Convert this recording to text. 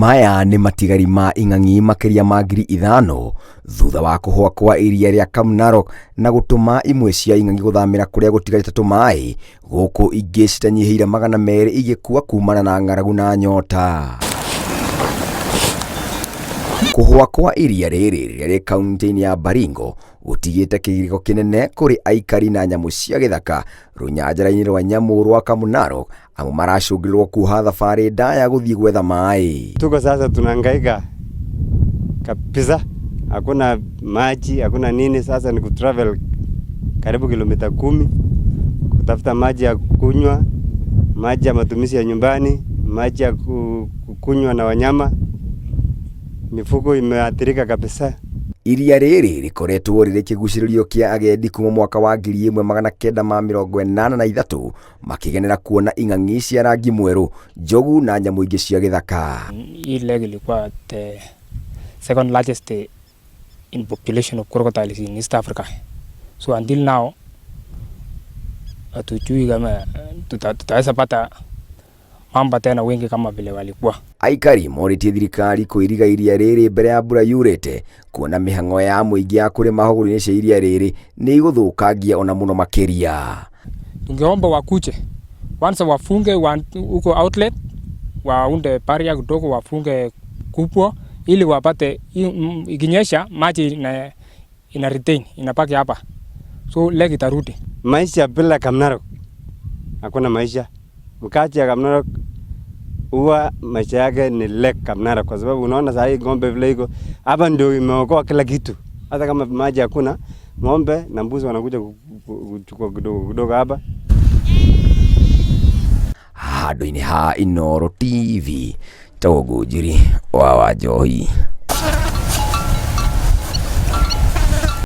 Maya nĩ matigari ma ing'ang'i makĩria ma 5,000 thutha wa kũhũa kwa iria rĩa Kamnarok na gũtũma imwe cia ing'ang'i gũthamĩra kũrĩa gũtigarĩte tũmaĩ, gũkũ ingĩ citanyihĩire 200 igĩkua kumana na ng'aragu na nyota. Kũhũa kwa iria rĩrĩ rĩrĩa rĩ kaunti-inĩ ya Baringo gũtigĩte kĩgirĩko kĩnene kũrĩ aikari na nyamũ cia gĩthaka rũnyanjara-inĩ rwa nyamũ rwa Kamnarok amu maracũngĩrĩrwo kuoha thabarĩ ndaya gũthiĩ gwetha maĩ. Tuko sasa tunahangaika kabisa, hakuna maji, hakuna nini. Sasa ni kutravel karibu kilomita 10 kutafuta maji ya kunywa, maji ya matumizi ya nyumbani, maji ya kunywa na wanyama. Mifugo imeathirika kabisa. Iria rĩrĩ rĩkoretwo rĩrĩ kĩgucĩrĩrio kĩa agendi kuma mwaka wa 1983 makĩgenera kuona ing'ang'i cia rangi mwerũ, njogu na nyamũ ingĩ cia gĩthaka. Hii lake ilikuwa the second largest in population of crocodiles in East Africa. So until now hatujui kama tutaweza pata mamba tena wengi kama vile walikuwa. Aikari morĩtie thirikari kũiriga iria rĩrĩ mbere ya mbura yurĩte kuona mĩhang'o ya mũingĩ ya kũrĩma hũgũrũrũ-inĩ cia iria rĩrĩ nĩ igũthũkangia ona mũno makĩria. Tungeomba wakuje kwanza wafunge huko outlet, waunde barrier kidogo, wafunge kubwa ili wapate ikinyesha maji ina retain inabaki hapa, so lake itarudi. Maisha bila Kamnarok hakuna maisha. Mkaaji ya Kamnarok huwa maisha yake ni lake Kamnarok, kwa sababu unaona saa hii ng'ombe vile iko hapa ndio imeokoa kila kitu. Hata kama maji hakuna, ng'ombe na mbuzi wanakuja kuchukua kidogo kidogo hapa. Handũ-inĩ ha Inooro TV, Njĩri wa Wanjohi.